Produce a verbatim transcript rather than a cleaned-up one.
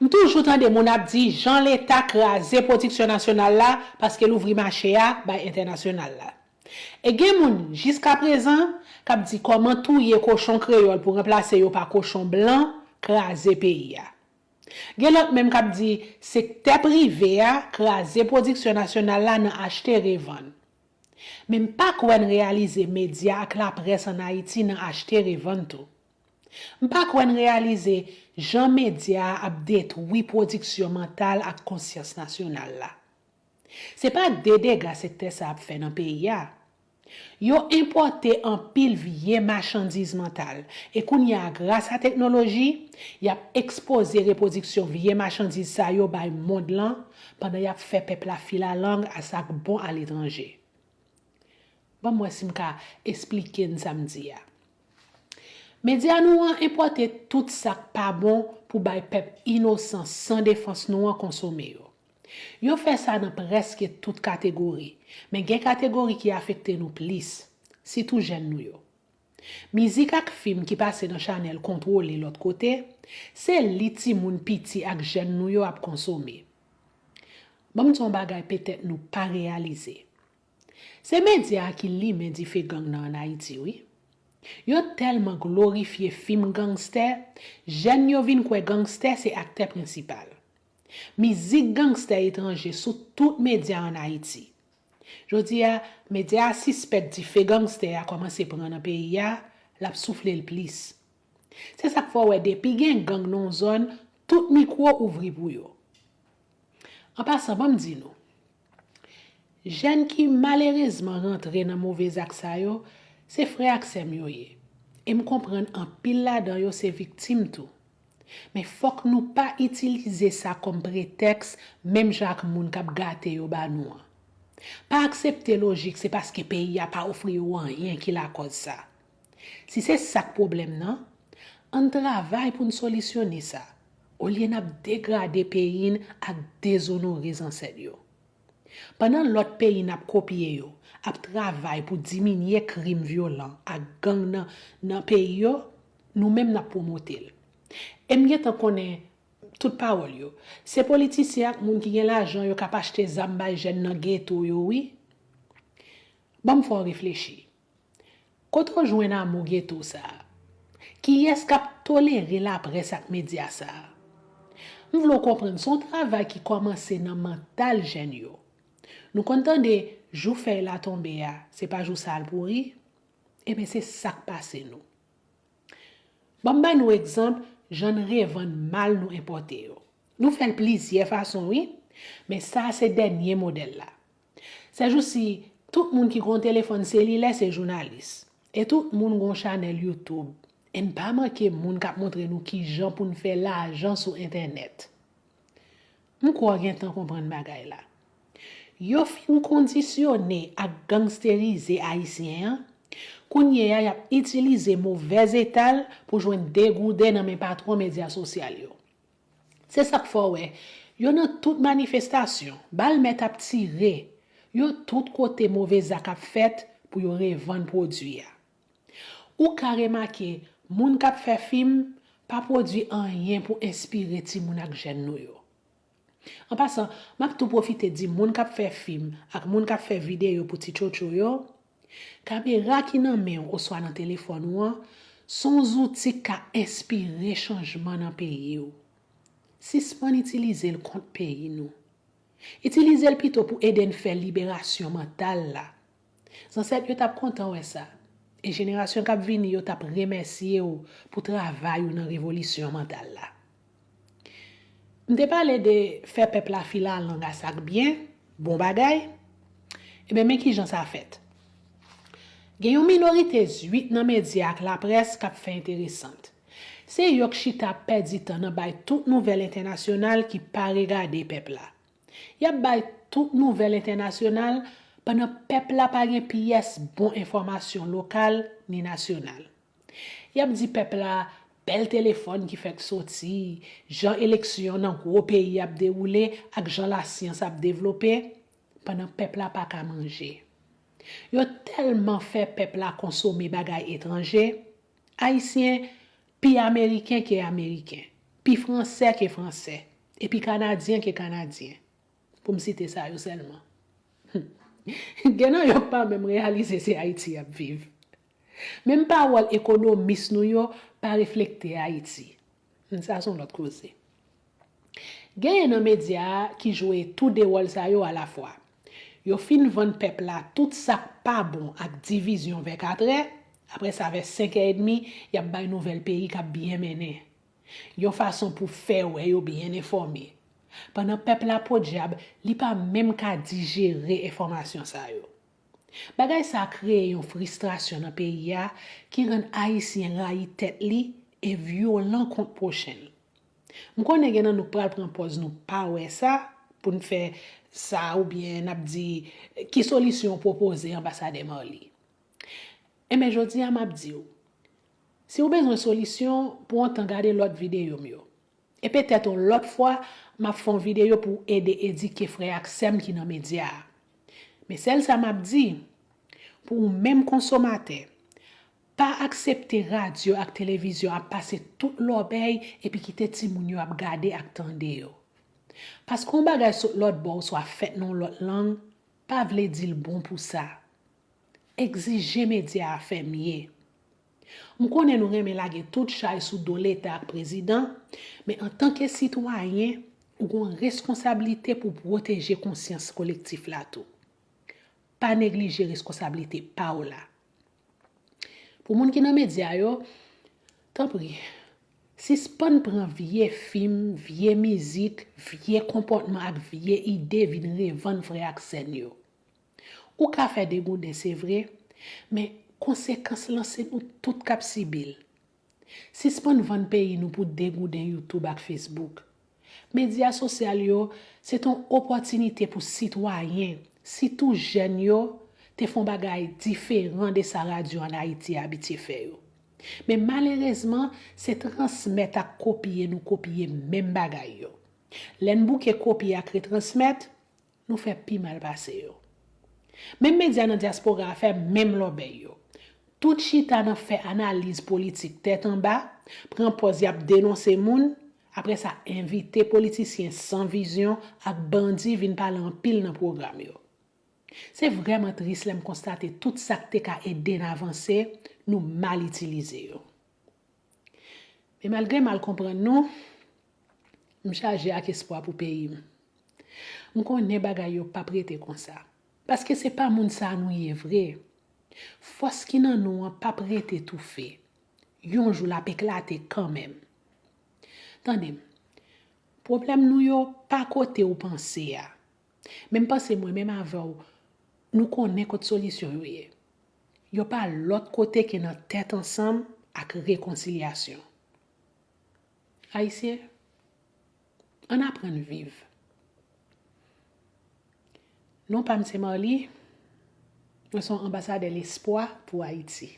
M toujou tande moun ap di jan Leta kraze pwodiksyon nasyonal la paske l ouvri mache a bay entènasyonal la. E gen moun, jiskaprezan, k ap di kòman touye kochon kreyòl pou ranplase yo pa kochon blan kraze peyi a. Gen lòt menm k ap di sektè prive a kraze pwodiksyon nasyonal la nan achte revann. Men m pa kwè n reyalize medya ak laprès ann Ayiti nan achte revann tou. M pa kwè n reyalize jan medya a ap detwi pwodiksyon mantal ak konsyans nasyonal la. Se pa de dega sektè sa ap fè nan peyi a. Yo enpòte anpil vye machandiz mantal, e kounye a, gras a teknoloji, y ap ekspoze repwodiksyon vye machandiz sa yo bay mond lan pandan y ap fè pèp la filalang a sa k bon aletranje. Ban m wè si m ka esplike n sa m di a. Medya nou an enpòte tout sa k pa bon pou bay pèp inosan san defans nou an konsome yo. Yo fè sa nan prèske tout kategori, men gen kategori ki afekte nou plis, sitou jèn nou yo. Mizik ak fim ki pase nan chanèl kontwole lòt kote, se li timoun piti ak jèn nou yo ap konsome. Ban m di w yon bagay petèt nou pa reyalize. Se medya a ki limen dife gang nan ann Ayiti, wi. Yo tèlman glorifye fim gangstè, jèn yo vin kwè gangstè se aktè prensipal. Mizik gangstè etranje sou tout medya ann Ayiti. Jodi a, medya a sispèk dife gangstè a kòmanse pran nan peyi a, l ap soufle l plis. Se sa k fè w wè depi gen gang nan yon zòn, tout mikwo ouvri pou yo. An pasan, ban m di nou, jèn ki malerezman rantre nan move zak sa yo, se frè ak sè m yo ye. E m konprann anpil ladan yo se viktim tou. Men fòk nou pa itilize sa kòm pretèks, menm jan ak moun k ap gate yo ba nou an. Pa aksepte lojik se paske peyi a pa ofri yo anyen ki lakòz sa. Si se sa k pwoblèm nan, ann travay pou n solisyone sa, olye n ap degrade peyi n ak dezonore zansèt yo. Pandan lòt peyi n ap kopye yo ap travay pou diminye krim vyolan ak gang nan, nan peyi yo, nou menm n ap pwomote l. E m gentan konnen tout pawòl yo. Se politisyen ak moun ki gen lajan yo k ap achte zam bay jèn nan geto yo, wi. Ban m fè w reflechi. Kote w jwenn amou geto sa a? Kiyès k ap tolere laprès ak medya sa a? M vle w konprann se yon travay ki kòmanse nan mantal jèn yo. Nou konn tande jou fèy la tonbe a, se pa jou sa a l pouri? Ebyen, se sa k pase nou. Ban m ba nou egzanp jan n revann mal nou enpòte yo. Nou fè l plizyè fason, wi, men sa a se dènye modèl la. Sèjousi, tout moun ki gen yon telefòn selilè se jounalis. E tout moun gen yon chanèl YouTube. E n pa manke moun k ap montre nou kijan pou n fè lajan sou entènèt. M kwè w gentan konprann bagay la. Yo fin kondisyone ak gangsterize Ayisyen an, kounye a y ap itilize movèz eta l pou jwenn degouden nan men patwon medya sosyal yo. Se sa k fè w wè, yo nan tout manifestasyon, bal mèt ap tire, yo tout kote move zak ap fèt pou yo revann pwodui a. Ou ka remake, moun k ap fè fim pa pwodui anyen pou enspire timoun ak jèn nou yo. An pasan, m ap tou pwofite di moun k ap fè fim ak moun k ap fè videyo pou ti tchotcho yo, kamera ki nan men w oswa nan telefòn ou an, se yon zouti k ka enspire chanjman nan peyi w. Sispann itilize l kont peyi nou. Itilize l pito pou ede n fè liberasyon mantal la. Zansèt yo t ap kontan wè sa, e jenerasyon k ap vini yo t ap remèsye w pou travay ou nan revolisyon mantal la. M te pale de fè pèp la filalang a sa k byen, bon bagay. Ebyen, men kijan sa fèt. Gen yon minorite zwit nan medya ak laprès k ap fè enteresant. Se yo k chita ap pèdi tan nan bay tout nouvèl entènasyonal ki pa regade pèp la. Y ap bay tout nouvèl entènasyonal pandan pèp la pa gen pyès bon enfòmasyon lokal ni nasyonal. Y ap di pèp la bèl telefòn ki fèk soti, jan eleksyon nan gwo peyi ap dewoule ak jan lasyans ap devlope, pandan pèp la pa ka manje. Yo tèlman fè pèp la konsome bagay etranje, Ayisyen pi ameriken ke ameriken. pi fransè ke fransè, e pi kanadyen ke kanadyen, pou m site sa yo sèlman. Gen nan yo k pa menm reyalize se Ayiti y ap viv. Menm pawòl ekonomis nou yo pa reflekte Ayiti. Sa se yon lòt koze. Genyen nan medya a ki jwe tou de wòl sa yo alafwa. Yo fin vann pèp la tout sa k pa bon ak divizyon vè katrè, apre sa vè senk è edmi, y ap bay nouvèl peyi k ap byen mennen. Yon fason pou fè wè yo byen enfòme. Pandan pèp la podyab, li pa menm ka dijere enfòmasyon sa yo. Bagay sa a kreye yon fristrasyon nan peyi a ki rann Ayisyen rayi tèt li e vyolan kont pwochen l. M konnen gen nan nou k pral pran pòz nou pa wè sa pou n fè sa oubyen n ap di, ki solisyon w pwopoze, Anbasadè Marly? Enben, jodi a m ap di w, si w bezwen solisyon, pran tan gade lòt videyo m yo. E petèt yon lòt fwa, m ap fè yon videyo pou ede edike frè ak sè m ki nan medya a. Men sèl sa m ap di, pou ou menm konsomatè, pa aksepte radyo ak televizyon ap pase tout lòbèy epi kite timoun yo ap gade ak tande yo. Paske yon bagay sot lòt bò oswa fèt nan yon lòt lang, pa vle di l bon pou sa. Egzije medya a fè mye. M konnen nou renmen lage tout chay sou do Leta ak prezidan, men antanke sitwayen, ou gen yon reskonsablite pou pwoteje konsyans kolektif la tou. Pa neglije reskonsablite pa w la. Pou moun ki nan medya yo, tanpri, sispann pran vye fim, vye mizik, vye konpòtman ak vye ide vin revann frè ak sè n yo. Ou ka fè degouden, se vre, men konsekans lan se nou tout k ap sibi l. Sispann vann peyi nou pou degouden YouTube ak Facebook. Medya sosyal yo se t yon opòtinite pou sitwayen, sitou jèn yo, te fè yon bagay diferan de sa radyo ann Ayiti abitye fè yo. Men malerezman, se transmèt ak kopye nou kopye menm bagay yo. Lè n bouke kopye ak retransmèt, nou fè pi mal pase yo. Menm medya nan dyaspora a fè menm lòbèy yo. Tout chita nan fè analiz politik tèt anba, pran pòz y ap denonse moun, apre sa envite politisyen san vizyon ak bandi vin pale anpil nan pwogram yo. Se vrèman tris lè m konstate tout sa k te ka ede n avanse, nou mal itilize yo. Men malgre m al konprann nou, m chaje ak espwa pou peyi m. M konnen bagay yo p ap rete konsa. Paske se pa moun sa nou ye vre. Fòs ki nan nou an p ap rete toufe. Yon jou l ap eklate kanmenm. Tande m, pwoblèm nou yo pa kote ou panse a. Men m panse mwen menm avè w, nou konnen kot solisyon yo ye. Yo pa lòt kote ke nan tèt ansanm ak rekonsilyasyon. Ayisyen, ann aprann viv. Non pa m se Marly, mwen se yon anbasadè lespwa pou Ayiti.